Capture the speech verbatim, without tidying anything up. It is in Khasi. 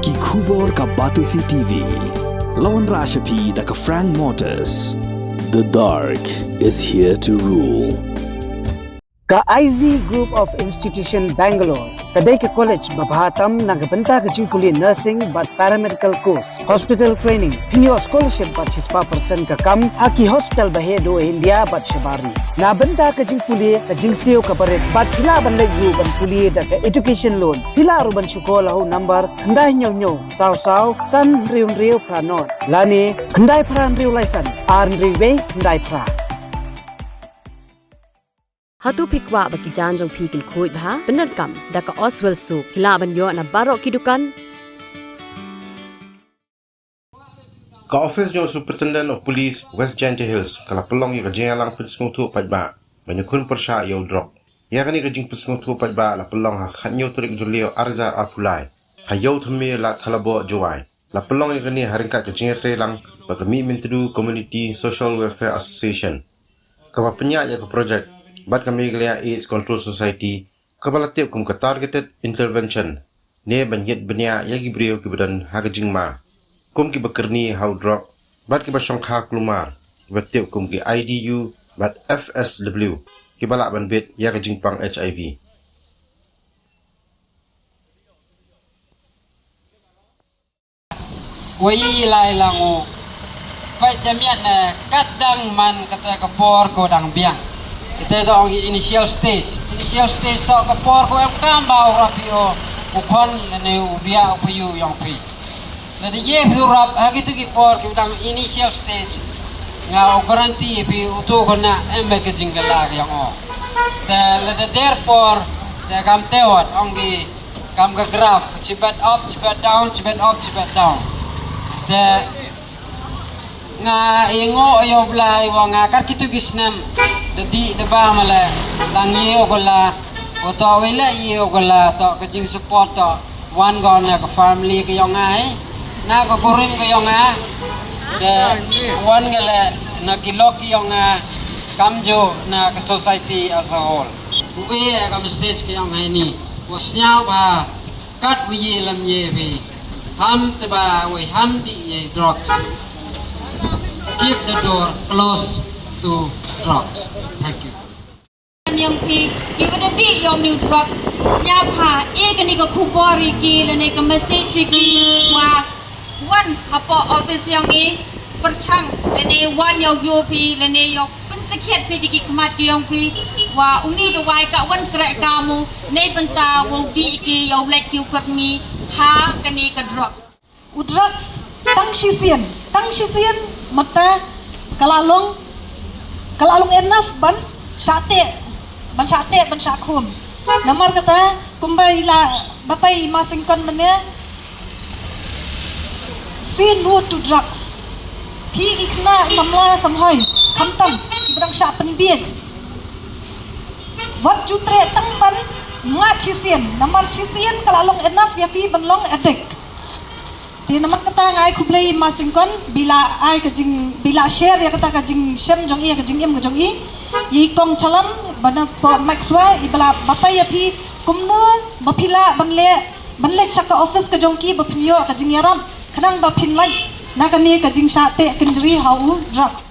Ki khubor ka Batesi T V. La wanrah sha phi da ka Frank Motors. The dark is here to rule. Ka I Z Group of Institution Bangalore ka dei ka college ba bha tam na ka bynta ka jingpule nursing bad paramedical course, hospital training, pynïoh scholarship bad shispah percent ka kam ha ki hospital ba heh duh India bad shabar ri. Na bynta ka jingpule, ka jingsiew kaba rit bad phi lah ban leit ruh ban pule da ka education loan. Phi lah ruh ban shu call ha u number khyndai hynñiew hynñiew saw saw san hynriew hynriew phra nod lane khyndai phra hynriew lai san ar hynriew wei khyndai phra. Hato phi kwah ba ki jaiñ jong phi kin khuid bha? Pyndonkam da ka Oswell Soap, phi lah ban ïoh na baroh ki dukan. Ka Office jong Superintendent of Police West Jaintia Hills ka la pynlong ïa ka jingïalang pynsngewthuh paidbah ban ïakhun pyrshah ïa u drok. Ïa kane ka jingpynsngewthuh paidbah la pynlong ha ka khathynñiew tarik Jylliew arhajar arphew lai ha Ïew Thymmai, Lad Thalaboh, Jowai. La pynlong ïa kane ha ryngkat ka jingïatreilang bad ka Mihmyntdu Community Social Welfare Association, kaba pynïaid ïa ka projek bad ka Meghalaya AIDS Control Society, kaba la tip kum ka Targeted Intervention, ne ban ïit bniah ïa ki briew kiba don ha ka jingma, kum kiba kyrni ha u drok bad kiba shongkha kulmar, kiba tip kum ki I D U bad F S W, kiba lah ban bit ïa ka jingpang H I V. Wei lai lang u. Peit da miat ne, kat dang man kata ka por ko dang biang. Kita to ong initial stage. Initial stage to ka por ko em kam ba u rap ïa u khun ne u bia u payu yong phi. Lada ïa phi u rap ha kitu ki por ki dang initial stage. Nga u guarantee phi u tu ko na em ka jingkylla ka yong o. Te lada der por te kam tewat ong ki kam ka graph, ka chibet up, chibet down, chibet up, chibet down. Te nga ïngo ïa u Blai wa nga kat kitu ki snem da dih da bam ale, lang ïa u kylla, wa to wei le ïa u kylla, to ka jingsupport to wan ko na ka family ka yong nga, eh, na ka kurim ka yong nga. Te wan nga le na ki lok ki yong nga, kamjooh na ka society as a whole. Uei ka message ka yong nga ini. Wa sñiaw ba kat u ïe lam ïe phi. Ham teba wei ham dih ïa drugs. Keep the door close to drugs. Thank you. Lam yong phi, ki wa da dih ïa u new drugs. Sñiaw ba e kani ka khubor ïa ki lane ka message ïa ki wa wan hapoh office yong i pyrchang lane wan ïa u phi lane ïa u pynsakhiat phi da ki khmat ki yong phi wa uni dawai ka wan kreh ka mu ne bynta wa u dih ki ïa u leit ki u kyrmi ha kani ka drugs. U drugs tang shisien, tang shisien mynta ka la long, ka la long enough ban shah teh, ban shah teh, ban shah khum. Namar kata kumba i la batai i ma Syngkon mynne, say no to drugs. Phi ki khynnah samla samhoi, khamtam kiba dang shah pynbieit, wat ju treh tang ban mad shisien, namar shisien ka la long enough ïa phi ban long addict. Te namar kata nga ai khublei i ma Syngkon ba i la ai ka jing, ba i la share ïa kata ka jingshem jong i, ka jingim ka jong i. I kong Chalam ba na poh Maxwell i ba la batai ïa phi kumno ba phi lah ban leh, ban leit sha ka office ka jong ki ba phin ïoh ka jingïarap khnang ba phin lait na kane ka jingshah teh kynjri ha u drugs.